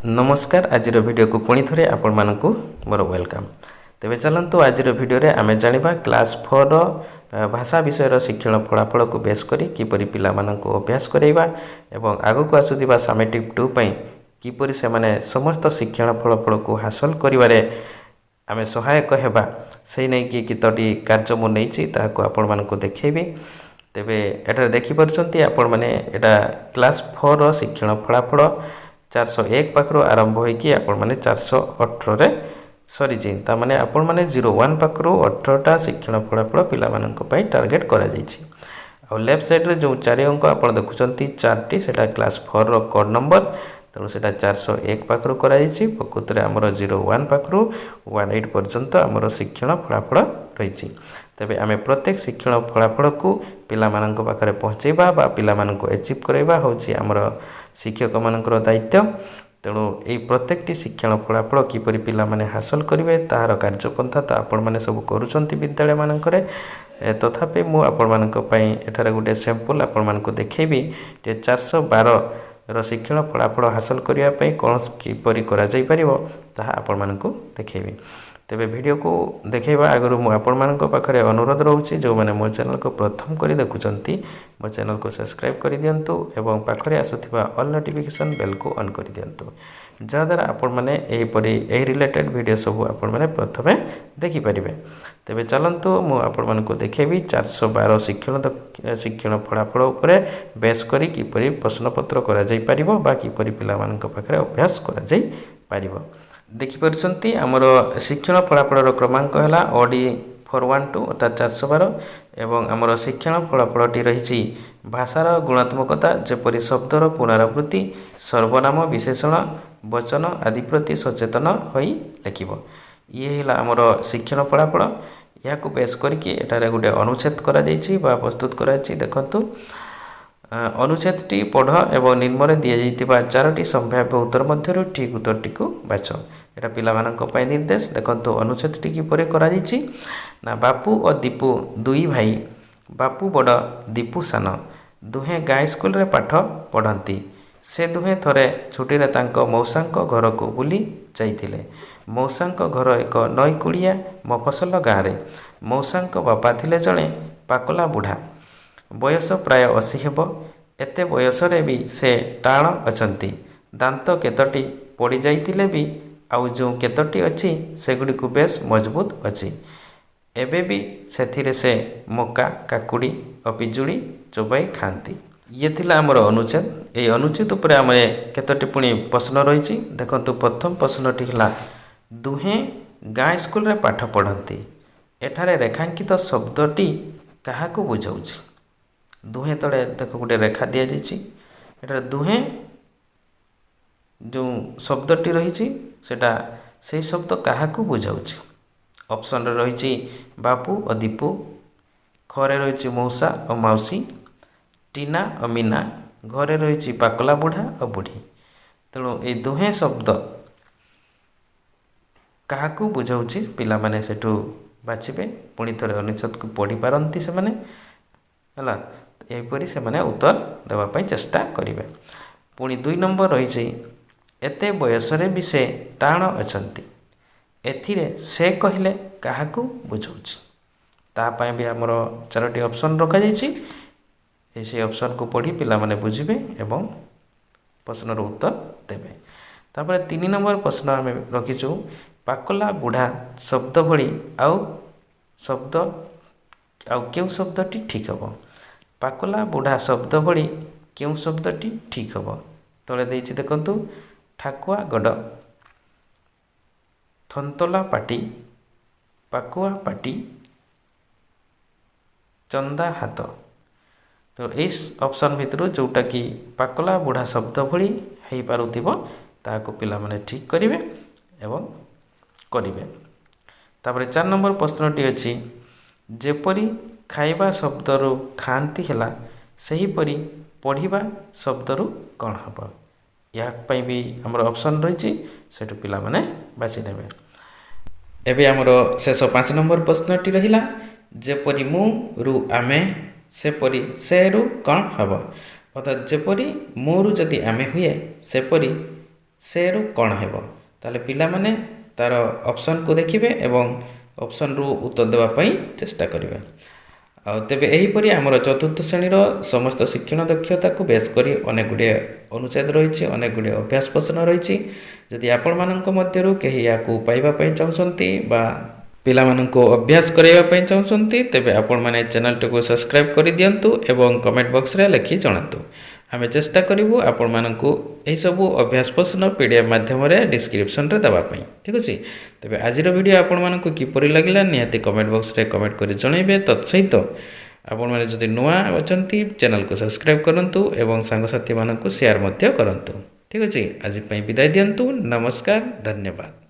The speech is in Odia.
ନମସ୍କାର, ଆଜିର ଭିଡ଼ିଓକୁ ପୁଣି ଥରେ ଆପଣମାନଙ୍କୁ ମୋର welcome. ତେବେ ଚାଲନ୍ତୁ, ଆଜିର ଭିଡ଼ିଓରେ ଆମେ ଜାଣିବା କ୍ଲାସ୍ ଫୋର୍ର ଭାଷା ବିଷୟର ଶିକ୍ଷଣ ଫଳାଫଳକୁ ବେସ୍ କରି କିପରି ପିଲାମାନଙ୍କୁ ଅଭ୍ୟାସ କରାଇବା ଏବଂ ଆଗକୁ ଆସୁଥିବା ସାମେଟିଭ୍ ଟୁ ପାଇଁ କିପରି ସେମାନେ ସମସ୍ତ ଶିକ୍ଷଣ ଫଳାଫଳକୁ ହାସଲ କରିବାରେ ଆମେ ସହାୟକ ହେବା, ସେଇ ନେଇକି କେତୋଟି କାର୍ଯ୍ୟ ମୁଁ ନେଇଛି, ତାହାକୁ ଆପଣମାନଙ୍କୁ ଦେଖାଇବି। ତେବେ ଏଠାରେ ଦେଖିପାରୁଛନ୍ତି ଆପଣମାନେ, ଏଇଟା କ୍ଲାସ୍ ଫୋର୍ର ଶିକ୍ଷଣ ଫଳାଫଳ 401 ପାଖରୁ ଆରମ୍ଭ ହୋଇକି ଆପଣମାନେ 418ରେ ସରିଛି। ତାମାନେ ଆପଣମାନେ 01 ପାଖରୁ 18ଟା ଶିକ୍ଷଣ ଫଳାଫଳ ପିଲାମାନଙ୍କ ପାଇଁ ଟାର୍ଗେଟ୍ କରାଯାଇଛି। ଆଉ ଲେଫ୍ଟ ସାଇଡ଼୍ରେ ଯେଉଁ ଚାରି ଅଙ୍କ ଆପଣ ଦେଖୁଛନ୍ତି, ଚାରିଟି, ସେଇଟା କ୍ଲାସ୍ ଫୋର୍ର କୋଡ଼୍ ନମ୍ବର। ତେଣୁ ସେଇଟା 401 ପାଖରୁ କରାଯାଇଛି। ପ୍ରକୃତରେ ଆମର 01 ପାଖରୁ 18 ପର୍ଯ୍ୟନ୍ତ ଆମର ଶିକ୍ଷଣ ଫଳାଫଳ ରହିଛି। ତେବେ ଆମେ ପ୍ରତ୍ୟେକ ଶିକ୍ଷଣ ଫଳାଫଳକୁ ପିଲାମାନଙ୍କ ପାଖରେ ପହଞ୍ଚାଇବା ବା ପିଲାମାନଙ୍କୁ ଏଚିଭ୍ କରାଇବା ହେଉଛି ଆମର ଶିକ୍ଷକମାନଙ୍କର ଦାୟିତ୍ୱ। ତେଣୁ ଏଇ ପ୍ରତ୍ୟେକଟି ଶିକ୍ଷଣ ଫଳାଫଳ କିପରି ପିଲାମାନେ ହାସଲ କରିବେ, ତାହାର କାର୍ଯ୍ୟପନ୍ଥା ତ ଆପଣମାନେ ସବୁ କରୁଛନ୍ତି ବିଦ୍ୟାଳୟମାନଙ୍କରେ। ତଥାପି ମୁଁ ଆପଣମାନଙ୍କ ପାଇଁ ଏଠାରେ ଗୋଟିଏ ସାମ୍ପୁଲ୍ ଆପଣମାନଙ୍କୁ ଦେଖେଇବି ଯେ 412ର ଶିକ୍ଷଣ ଫଳାଫଳ ହାସଲ କରିବା ପାଇଁ କ'ଣ କିପରି କରାଯାଇପାରିବ, ତାହା ଆପଣମାନଙ୍କୁ ଦେଖେଇବି। ତେବେ ଭିଡ଼ିଓକୁ ଦେଖାଇବା ଆଗରୁ ମୁଁ ଆପଣମାନଙ୍କ ପାଖରେ ଅନୁରୋଧ ରହୁଛି, ଯେଉଁମାନେ ମୋ ଚ୍ୟାନେଲକୁ ପ୍ରଥମ କରି ଦେଖୁଛନ୍ତି, ମୋ ଚ୍ୟାନେଲକୁ ସବସ୍କ୍ରାଇବ୍ କରିଦିଅନ୍ତୁ ଏବଂ ପାଖରେ ଆସୁଥିବା ଅଲ୍ ନୋଟିଫିକେସନ୍ ବେଲ୍କୁ ଅନ୍ କରିଦିଅନ୍ତୁ, ଯାହାଦ୍ୱାରା ଆପଣମାନେ ଏହିପରି ଏହି ରିଲେଟେଡ଼୍ ଭିଡ଼ିଓ ସବୁ ଆପଣମାନେ ପ୍ରଥମେ ଦେଖିପାରିବେ। ତେବେ ଚାଲନ୍ତୁ, ମୁଁ ଆପଣମାନଙ୍କୁ ଦେଖେଇବି 412 ଶିକ୍ଷଣ ଫଳାଫଳ ଉପରେ ବେସ୍ କରି କିପରି ପ୍ରଶ୍ନପତ୍ର କରାଯାଇପାରିବ ବା କିପରି ପିଲାମାନଙ୍କ ପାଖରେ ଅଭ୍ୟାସ କରାଯାଇପାରିବ। ଦେଖିପାରୁଛନ୍ତି, ଆମର ଶିକ୍ଷଣ ଫଳାଫଳର କ୍ରମାଙ୍କ ହେଲା OD 412, ଅର୍ଥାତ୍ 412। ଏବଂ ଆମର ଶିକ୍ଷଣ ଫଳାଫଳଟି ରହିଛି ଭାଷାର ଗୁଣାତ୍ମକତା, ଯେପରି ଶବ୍ଦର ପୁନରାବୃତ୍ତି, ସର୍ବନାମ, ବିଶେଷଣ, ବଚନ ଆଦି ପ୍ରତି ସଚେତନ ହୋଇ ଲେଖିବ। ଇଏ ହେଲା ଆମର ଶିକ୍ଷଣ ଫଳାଫଳ। ଏହାକୁ ବେସ୍ କରିକି ଏଠାରେ ଗୋଟେ ଅନୁଚ୍ଛେଦ କରାଯାଇଛି ବା ପ୍ରସ୍ତୁତ କରାଯାଇଛି। ଦେଖନ୍ତୁ, ଅନୁଚ୍ଛେଦଟି ପଢ଼ ଏବଂ ନିମ୍ନରେ ଦିଆଯାଇଥିବା ଚାରୋଟି ସମ୍ଭାବ୍ୟ ଉତ୍ତର ମଧ୍ୟରୁ ଠିକ୍ ଉତ୍ତରଟିକୁ ବାଛ। ଏଇଟା ପିଲାମାନଙ୍କ ପାଇଁ ନିର୍ଦ୍ଦେଶ। ଦେଖନ୍ତୁ, ଅନୁଚ୍ଛେଦଟି କିପରି କରାଯାଇଛି ନା, ବାପୁ ଓ ଦୀପୁ ଦୁଇ ଭାଇ। ବାପୁ ବଡ଼, ଦୀପୁ ସାନ। ଦୁହେଁ ଗାଁ ସ୍କୁଲରେ ପାଠ ପଢ଼ନ୍ତି। ସେ ଦୁହେଁ ଥରେ ଛୁଟିରେ ତାଙ୍କ ମଉସାଙ୍କ ଘରକୁ ବୁଲି ଯାଇଥିଲେ। ମଉସାଙ୍କ ଘର ଏକ ନଈକୂଳିଆ ମଫସଲ ଗାଁରେ। ମଉସାଙ୍କ ବାପା ଥିଲେ ଜଣେ ପାକଲା ବୁଢ଼ା। ବୟସ ପ୍ରାୟ 80 ହେବ। ଏତେ ବୟସରେ ବି ସେ ଟାଣ ଅଛନ୍ତି। ଦାନ୍ତ କେତୋଟି ପଡ଼ିଯାଇଥିଲେ ବି ଆଉ ଯେଉଁ କେତୋଟି ଅଛି, ସେଗୁଡ଼ିକୁ ବେଶ୍ ମଜବୁତ ଅଛି। ଏବେ ବି ସେଥିରେ ସେ ମକା, କାକୁଡ଼ି ଓ ପିଜୁଳି ଚୋବାଇ ଖାଆନ୍ତି। ଇଏ ଥିଲା ଆମର ଅନୁଚ୍ଛେଦ। ଏଇ ଅନୁଚ୍ଛେଦ ଉପରେ ଆମେ କେତୋଟି ପୁଣି ପ୍ରଶ୍ନ ରହିଛି। ଦେଖନ୍ତୁ, ପ୍ରଥମ ପ୍ରଶ୍ନଟି ହେଲା, ଦୁହେଁ ଗାଁ ସ୍କୁଲରେ ପାଠ ପଢ଼ନ୍ତି। ଏଠାରେ ରେଖାଙ୍କିତ ଶବ୍ଦଟି କାହାକୁ ବୁଝାଉଛି? ଦୁହେଁ ତଳେ ଦେଖ, ଗୋଟେ ରେଖା ଦିଆଯାଇଛି। ଏଠାରେ ଦୁହେଁ ଯେଉଁ ଶବ୍ଦଟି ରହିଛି, ସେଟା ସେଇ ଶବ୍ଦ କାହାକୁ ବୁଝାଉଛି? ଅପସନ୍ରେ ରହିଛି ବାପୁ ଓ ଦୀପୁ, ଖରେ ରହିଛି ମଉସା ଓ ମାଉସୀ, ଟିନା ଓ ମୀନା, ଘରେ ରହିଛି ପାକଲା ବୁଢ଼ା ଓ ବୁଢ଼ୀ। ତେଣୁ ଏଇ ଦୁହେଁ ଶବ୍ଦ କାହାକୁ ବୁଝାଉଛି, ପିଲାମାନେ ସେଠୁ ବାଛିବେ। ପୁଣି ଥରେ ଅନୁଚ୍ଛେଦକୁ ପଢ଼ିପାରନ୍ତି ସେମାନେ। ହେଲା, ଏହିପରି ସେମାନେ ଉତ୍ତର ଦେବା ପାଇଁ ଚେଷ୍ଟା କରିବେ। ପୁଣି ଦୁଇ ନମ୍ବର ରହିଛି, ଏତେ ବୟସରେ ବି ସେ ଟାଣ ଅଛନ୍ତି। ଏଥିରେ ସେ କହିଲେ କାହାକୁ ବୁଝାଉଛି? ତା ପାଇଁ ବି ଆମର ଚାରୋଟି ଅପସନ୍ ରଖାଯାଇଛି। ଏଇ ସେଇ ଅପସନ୍କୁ ପଢ଼ି ପିଲାମାନେ ବୁଝିବେ ଏବଂ ପ୍ରଶ୍ନର ଉତ୍ତର ଦେବେ। ତାପରେ ତିନି ନମ୍ବର ପ୍ରଶ୍ନ ଆମେ ରଖିଛୁ, ପାକଲା ବୁଢ଼ା ଶବ୍ଦ ଭଳି ଆଉ କେଉଁ ଶବ୍ଦଟି ଠିକ୍ ହେବ? ପାକଲା ବୁଢ଼ା ଶବ୍ଦ ଭଳି କେଉଁ ଶବ୍ଦଟି ଠିକ୍ ହେବ? ତଳେ ଦେଇଛି ଦେଖନ୍ତୁ, ଠାକୁଆ ଗଡ଼, ଥନ୍ତଲା ପାଟି, ପାକୁଆ ପାଟି, ଚନ୍ଦା ହାତ। ତ ଏଇ ଅପସନ୍ ଭିତରୁ ଯେଉଁଟାକି ପାକଲା ବୁଢ଼ା ଶବ୍ଦ ଭଳି ହେଇପାରୁଥିବ, ତାହାକୁ ପିଲାମାନେ ଠିକ୍ କରିବେ ଏବଂ କରିବେ। ତାପରେ ଚାରି ନମ୍ବର ପ୍ରଶ୍ନଟି ଅଛି, ଯେପରି ଖାଇବା ଶବ୍ଦରୁ ଖାଆନ୍ତି ହେଲା, ସେହିପରି ପଢ଼ିବା ଶବ୍ଦରୁ କ'ଣ ହେବ? ଏହା ପାଇଁ ବି ଆମର ଅପସନ୍ ରହିଛି, ସେଠୁ ପିଲାମାନେ ବାଛି ନେବେ। ଏବେ ଆମର ଶେଷ ପାଞ୍ଚ ନମ୍ବର ପ୍ରଶ୍ନଟି ରହିଲା, ଯେପରି ମୁଁ ରୁ ଆମେ, ସେପରି ସେ ରୁ କ'ଣ ହେବ? ଅର୍ଥାତ୍ ଯେପରି ମୋରୁ ଯଦି ଆମେ ହୁଏ, ସେପରି ସେରୁ କ'ଣ ହେବ? ତାହେଲେ ପିଲାମାନେ ତା'ର ଅପସନ୍କୁ ଦେଖିବେ ଏବଂ ଅପସନ୍ରୁ ଉତ୍ତର ଦେବା ପାଇଁ ଚେଷ୍ଟା କରିବେ। ଆଉ ତେବେ ଏହିପରି ଆମର ଚତୁର୍ଥ ଶ୍ରେଣୀର ସମସ୍ତ ଶିକ୍ଷଣ ଦକ୍ଷତାକୁ ବେସ୍ କରି ଅନେକ ଗୁଡ଼ିଏ ଅନୁଚ୍ଛେଦ ରହିଛି, ଅନେକ ଗୁଡ଼ିଏ ଅଭ୍ୟାସ ପ୍ରଶ୍ନ ରହିଛି। ଯଦି ଆପଣମାନଙ୍କ ମଧ୍ୟରୁ କେହି ଏହାକୁ ପାଇବା ପାଇଁ ଚାହୁଁଛନ୍ତି ବା ପିଲାମାନଙ୍କୁ ଅଭ୍ୟାସ କରାଇବା ପାଇଁ ଚାହୁଁଛନ୍ତି, ତେବେ ଆପଣମାନେ ଚ୍ୟାନେଲଟିକୁ ସବସ୍କ୍ରାଇବ୍ କରିଦିଅନ୍ତୁ ଏବଂ କମେଣ୍ଟ ବକ୍ସରେ ଲେଖି ଜଣାନ୍ତୁ। ଆମେ ଚେଷ୍ଟା କରିବୁ ଆପଣମାନଙ୍କୁ ଏହିସବୁ ଅଭ୍ୟାସ ପ୍ରଶ୍ନ PDF ମାଧ୍ୟମରେ ଡିସ୍କ୍ରିପସନ୍ରେ ଦେବା ପାଇଁ। ଠିକ୍ ଅଛି। ତେବେ ଆଜିର ଭିଡ଼ିଓ ଆପଣମାନଙ୍କୁ କିପରି ଲାଗିଲା, ନିହାତି କମେଣ୍ଟ ବକ୍ସରେ କମେଣ୍ଟ କରି ଜଣାଇବେ। ତତ୍ସହିତ ଆପଣମାନେ ଯଦି ନୂଆ ଅଛନ୍ତି, ଚ୍ୟାନେଲକୁ ସବସ୍କ୍ରାଇବ୍ କରନ୍ତୁ ଏବଂ ସାଙ୍ଗସାଥିମାନଙ୍କୁ ସେୟାର ମଧ୍ୟ କରନ୍ତୁ। ଠିକ୍ ଅଛି, ଆଜି ପାଇଁ ବିଦାୟ ଦିଅନ୍ତୁ। ନମସ୍କାର, ଧନ୍ୟବାଦ।